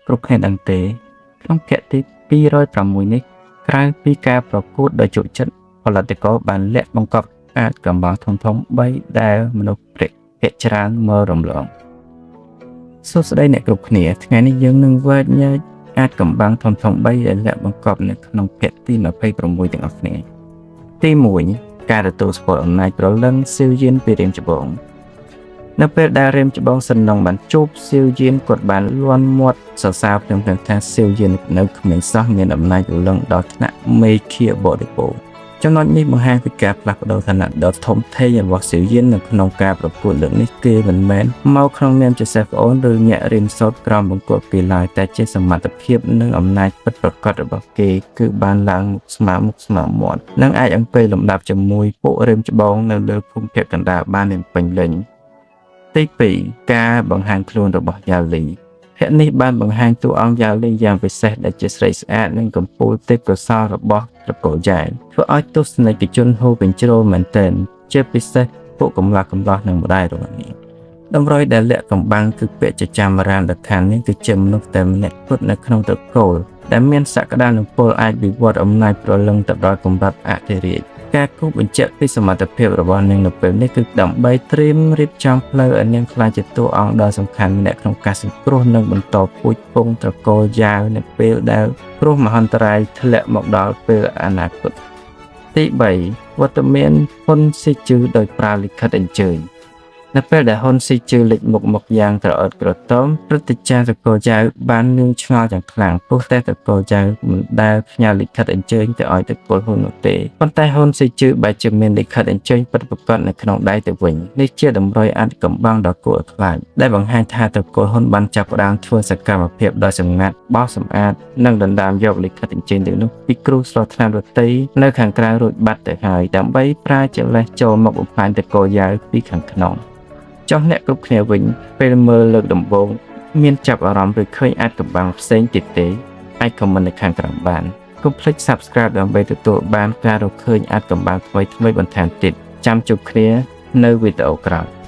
គ្រប់គ្នាដឹងទេក្នុងភាគទី206នេះក្រៅពីការប្រកួតដោយជោគចិត្តផលិតករបានលាក់បង្កប់អាថ៌កំបាំងធំៗ3ដែលមនុស្សភាគច្រើនមើលរំលងសួស្តីអ្នកគ្រប់គ្នាថ្ងៃនេះយើងនឹងវែកញែកអាថ៌កំបាំងធំៗ3ដែលលាក់បង្កប់នៅក្នុងភាគទី26ទាំងអស់គ្នាទី1ការទទួលស្គាល់អំណាចប្រលឹងសៀវយៀនពីរៀមច្បងនៅពេលដែលរៀមច្បងសិននងបានជួបសៀវយៀនគាត់បានលាន់មាត់សរសើរភ្លាមៗថាសៀវយៀននៅក្មេងសោះមានអំណាចព្រលឹងដល់ថ្នាក់មេឃាបរិបូរណ៍ចំណុចនេះបង្ហាញពីការផ្លាស់ប្ដូរឋានៈដ៏ធំធេងរបស់សៀវយៀននៅក្នុងការប្រកួតលើកនេះគេមិនមែនមកក្នុងនាមជាសិស្សប្អូនឬអ្នករៀនសូត្រក្រោមបង្គោលគេឡើយតែជាសមត្ថភាពនិងអំណាចពិតប្រាកដរបស់គេគឺបានឡើងមុខស្មើមុខស្មើមាត់និងអាចអង្គុយលំដាប់ជាមួយពួករៀមច្បងនៅលើភូមិភាគកណ្ដាលបានយ៉ាងពេញលេញទី2ការបង្ហាញខ្លួនរបស់យ៉ាលីភាគនេះបានបង្ហាញតួអង្គយ៉ាលីយ៉ាងពិសេសដែលជាស្រីស្អាតនិងកំពូលទេពកោសល្យរបស់ត្រកូលយ៉ែធ្វើឲ្យទស្សនិកជនហូរកញ្ជ្រោលមែនទែនជាពិសេសពួកកំឡោះកំឡោះនិងម្ដាយរបស់នាងតម្រុយដែលលាក់កំបាំងគឺពាក្យចចាមរាមដែលថានាងគឺជាមនុស្សតែម្នាក់គត់នៅក្នុងត្រកូលដែលមានសក្តានុពលអាចវិវត្តអំណាចប្រលឹងទៅដល់កម្រិតអធិរាជការគូសបញ្ជាក់ពីសមត្ថភាពរបស់នាងនៅពេលនេះគឺដើម្បីត្រៀមរៀបចំផ្លូវឲ្យនាងក្លាយជាតួអង្គដ៏សំខាន់ម្នាក់ក្នុងការសង្គ្រោះនិងបន្តពូជពងត្រកូលយ៉ាវនៅពេលដែលគ្រោះមហន្តរាយធ្លាក់មកដល់ពេលអនាគតទី3វត្តមានហ៊ុនស៊ីជឺដោយប្រើលិខិតអញ្ជើញនៅពេលដែលហ៊ុនស៊ីជឺលេចមុខមកយ៉ាងក្រអឺតក្រទមព្រឹទ្ធាចារ្យត្រកូលយ៉ាវបានងឿងឆ្ងល់យ៉ាងខ្លាំងព្រោះតែត្រកូលយ៉ាវមិនដែលផ្ញើលិខិតអញ្ជើញទៅឲ្យត្រកូលហ៊ុននោះទេប៉ុន្តែហ៊ុនស៊ីជឺបែរជាមានលិខិតអញ្ជើញពិតប្រាកដនៅក្នុងដៃទៅវិញនេះជាតម្រុយអាថ៌កំបាំងដ៏គួរឲ្យខ្លាចដែលបង្ហាញថាត្រកូលហ៊ុនបានចាប់ផ្ដើមធ្វើសកម្មភាពដោយសម្ងាត់បោសសម្អាតនិងដណ្ដើមយកលិខិតអញ្ជើញទាំងនោះពីគ្រូស្រស់ថ្នាំដទៃនៅខាងក្រៅរួចបាត់ទៅហើយដើម្បីប្រើជាលេសចូលមកបំផ្លាញត្រកូលយ៉ាវពីខាងក្នុងចុះអ្នកគ្រប់គ្នាវិញពេលមើលលើកដំបូងមានចាប់អារម្មណ៍ឬឃើញអាថ៌កំបាំងផ្សេងទៀតទេអាច comment នៅខាងក្រោមបានកុំភ្លេច Subscribe ដើម្បីទទួលបានការរកឃើញអាថ៌កំបាំងថ្មីៗបន្ថែមទៀតចាំជួបគ្នានៅវីដេអូក្រោយ។